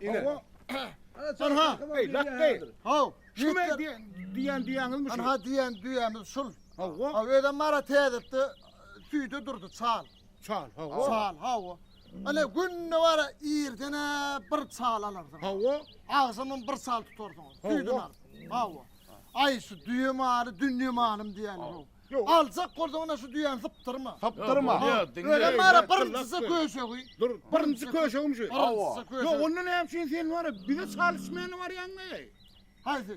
Ine. Anha. Ey, lakgy. Haw. Şu men diýen diýäňizmi şu? Anha diýen düýämiz şul. Hawa. Ha özem bara täzepde süýde durdy çal. Çal, hawa. Çal, hawa. Ana günde bara irden bir çal alarsyň. Hawa. Agşamam bir çal tutarsyň. Süýdün al. Hawa. Aý şu düýe maly, dünýe malym diýýän. Ýok. Aljak bolsaň ana şu düýäni sypdyrma. Sypdyrma. Özem bara birinjisi köşegi. Dur, birinji köşegim şu. Birinjisi köşegi. Ýok, onda näme üçin sen bara bize çal içmäne barýaň-eý? Haýsy?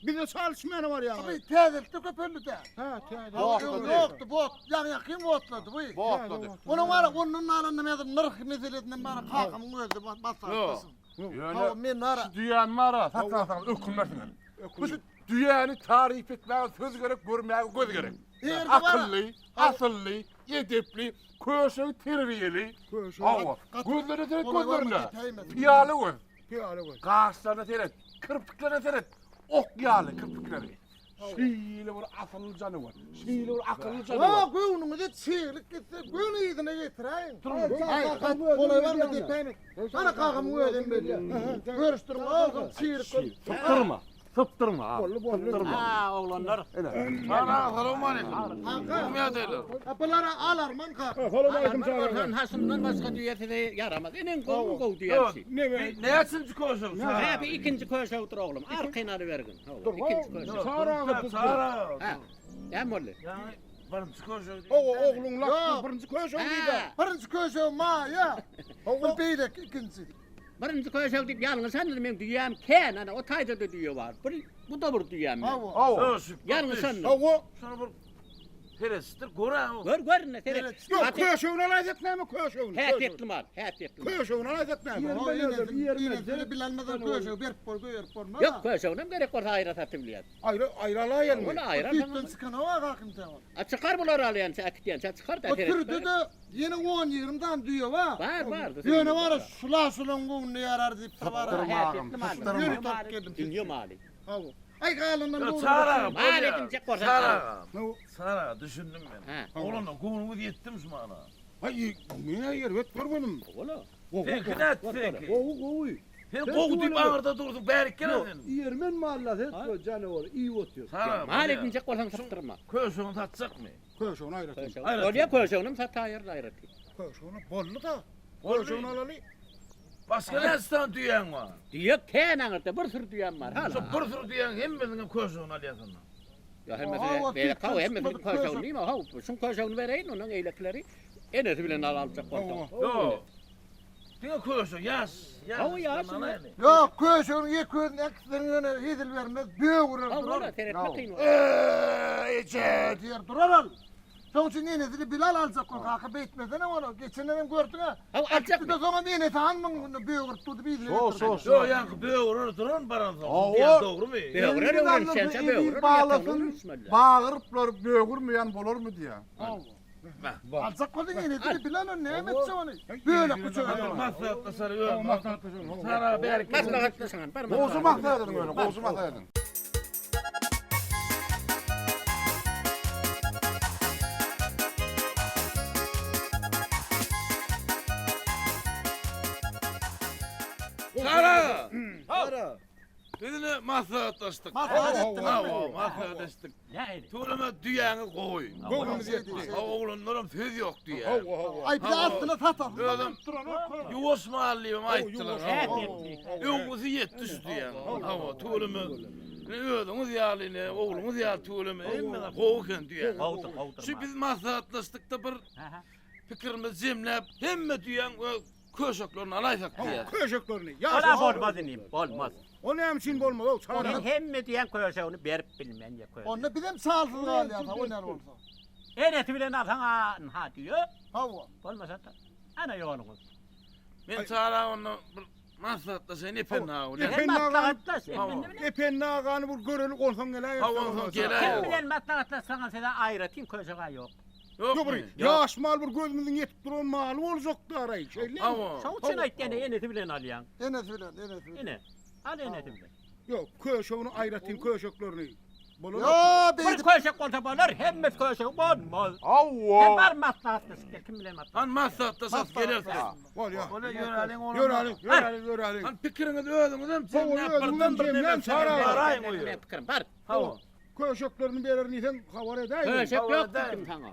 Bize çal içmäne barýaň. Abi täzelikde köpeldi-dä. Ha, täze. Ýokdy, bot, ýaňy ýakyn botlady bu. Botlady. Onuň bara ondan alanda men nyrh meselesinden bara kakamyň özi maslahatlaşsyn. Ýöne men bara şu düýäni bara saklasaňyz ökünmersiňiz. Bu şu düýäni taryp etmäge söz gerek, görmäge göz gerek. Akylly, asylly, edepli, köşegi terbiýeli. Hawa. Gözlerine seret gözlerine. Pyýala göz. Pyýala göz. Gaşlaryna seret, kirpiklerine seret. Ok ýaly kirpikleri. Şeýle bir asylly janawar. Şeýle bir akylly janawar. Ha, göwnüňize çiglik gitse, göni yzyna getiräýiň. Aý, golaý barma depäýme. Ana kakamyň özem belýär. Görüşdiriň, oglan çiglik görüp. Sypdyrma. Sypdyrma. Boldy, boldy. Sypdyrma. Ha, oglanlar. Ana, salam aleyküm. Kaka. Ýagdaýlar. Bulara alarman kaka. Salam aleyküm çagalar. Sen haşymdan başga düýe size ýaramaz. Eneň gowy gowy düýemsi. Näçinji köşek? Hä, bu ikinji köşekdir oglum. Arkaýyn alybergin. Hawa, ikinji köşek. Çara Çara. Hä. Näme boldy? Ýaňy birinji köşek. Hawa, ogluň lakgy birinji köşek diýdi. Birinji köşek maýa. Bu beýleki ikinji. Birinji köşek diýip ýalňyşandyr meň düýäm kän ana o taýda-da düýe bar. Bir bu-da bir düýäm meň. Hawa. Hawa. Ýalňyşandyr. Hawa. Şony bir seretişdir, gör-ä. Gör, gör indi seret. Ýok, köşegini alaýsak näme köşegini? Häsiýetli mal, häsiýetli mal. Köşegini alaýsak näme? Enesini bilenmeden köşegi berip bol, goýberip bolmaz. Ýok, köşeginem gerek bolsa aýra satyp bilýäs. Aýra, aýra alaýalymy? Ony aýra Süýtden çykanok a kakam sen ol. A çykar bular alýança, äkitýänçä çykar da O sürüde-de ýene on-ýigrimi sany düýe bar. Bar, bar. Ýöne bar şula şulaň göwnüne ýarar diýip bir bar. Sypdyrma agam, sypdyrma. Ýörite alyp geldim. Dünýe maly. Hawa. Aý galandan Ýa dogry. Çara aga, Mal bolýar. edinjek bolsaň Çara al. aga. Çara aga, düşündim men. Hä. Oglanlar, göwnüňiz ýetdimi şu mala? Aý, men erbet görmedim. Ola. Seňki nätdi seňki? Gowy, gowy. Sen gowy diýip aňyrda dursuň, bärik gel sen. Ýermen malla sen janawar iýip otyr. Çara aga, Mal bolýar. edinjek bolsaň sypdyrma. Köşegini satjakmy? Köşegini aýratyn. Aýratyn. Bolýa köşeginem sataýarys aýratyn. Köşegini boldy-da. Köşegini alaly. Başga näçe sany düýäň bar? Düýe kän aňyrda bir sürü düýäm bar hala. Şo bir sürü düýäň hemmesiniň köşegini alýaň sonda. Ýa hemmesini beýle haw hemmesiniň köşegini diýme haw şuň köşegini bereýin ondan eýlekileri enesi bilen al aljak bolsaň. Ýok. Diňe köşek ýaş. Haw ýaş. Ýok köşeginiň ýeke özüni äkitseň ýöne hezil bermez böwürer durar. Haw ola seretme kyn bolar. Eee eje diýer durar al. Şoň üçin enesini bile al aljak bol kaka beýtmesene ony geçenem gördüň-ä. Haw aljakmy? Äkitdi-de soňam enesi almyň böwürip durdy bir ýerine Şo şo şo. Ýok ýaňky böwürer duran baransoň diýen dogrumy? Böwürer öwrenişençä böwürer Balasyn bagyryplar bögürmeýän bolarmy diýä. Aljak bolsaň enesini bile al ony näme etjek ony? Bölek bıçak. Maslahatlaşaly ýör. Maslahatlaşaly. Sara bärik. Maslahatlaşaň bar. Gowşy maslahat ediň ýöne gowşy maslahat ediň. Sara! Sara! Biz ine maslahatlaşdyk. Maslahat etdiňizmi? Hawa, maslahatlaşdyk. Nähili? Tüweleme düýäňiz gowy. Göwnümiz ýetdi. Hawa, oglanlaram söz ýok düýä. Hawa, hawa. Aý biz aslynda satasymyz Özüm ýuwaş mal diýibem aýtdylar. Öwgüsi ýetdi şu düýäň. Hawa, tüweleme. Ine özüňiz ýaly, ine ogluňyz ýaly tüweleme hemme zat gowy eken düýäň. Gowudyr, gowudyr. Şu biz maslahatlaşdykda bir pikirimizi jemläp, hemme düýäň öz Köşeklerini alaýsak diýýär. Köşeklerini. Ola bolmaz inim, bolmaz. O näme üçin bolmaz ow çaga? Men hemme diýen köşegini berip bilmen ýa köşek. Onda bizem çalsyz galýas o näme bolsa. Enesi bilen alsaň a ynha düýe. Hawa. Bolmasa ana ýoluňyz. Men çaga onda bir maslahatlaşaýyn Ependi aga bilen. Ependi agany Maslahatlaş Ependi bilen. Ependi agany bir göreli onsoň geläýeris. Hawa onsoň geläýeris. Kim bilen maslahatlaşsaňam size aýratyn köşeg-ä ýok. Ýok bir ýaş mal bir gözümiziň ýetip duran maly boljakdy araý, şeýle. Şoň üçin aýtýan enesi bilen alýaň. Enesi bilen, enesi bilen. Ene. Al enesi bilen. Ýok, köşegini aýratyn köşeklerini. Ýa Bir beýdip. köşek bolsa bolar, hemmesi köşegi bolmaz. Sen Hawa. bar maslahatlaşyp gel, kim bilen maslahat? Han maslahatlaşyp gelersiň. Bolýar. Bolýar, ýöräliň oglum. Ýöräliň, ýöräliň, ýöräliň. Han pikiriňizi özüňizem Hawa, jemläp özüňizem birden bir jemläň, neme çara. baraýyň o ýere. Men pikirim bar. Hawa. Köşeklerini berer diýseň habar edäýiň. Köşek Hawa, ýok edäýiň. diýdim saňa.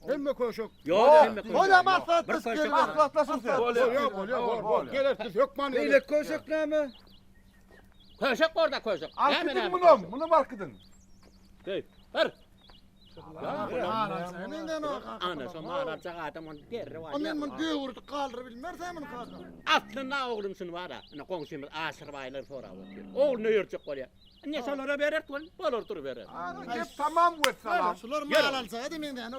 Hemme köşek. Ýok, hemme köşek. Bolýar ýok. maslahatlaşyp Bir köşek geler. bar. Maslahatlaşyň sen. Bolýar. Bolýar, bolýar, bol, bol. Geler biz hökman geler. Beýle köşek näme? Köşek bor-da köşek. Näme, Arkydyň näme munam, köşek? munam arkydyň. Hey, bar. Menden o kaka. Ana, şo mal aljak adam ony derrew O men alýar. muny döwürdük galdyryp bilmersen muny kaka. Aslynda oglum şuny bar-a, ine goňşymyz Aşyr baýlar sorap otyr. Ogluny öýerjek bolýar. Ine şolara berer, bolar duruberer. Gep tamam wessalam. Şular mal alsa hadi menden.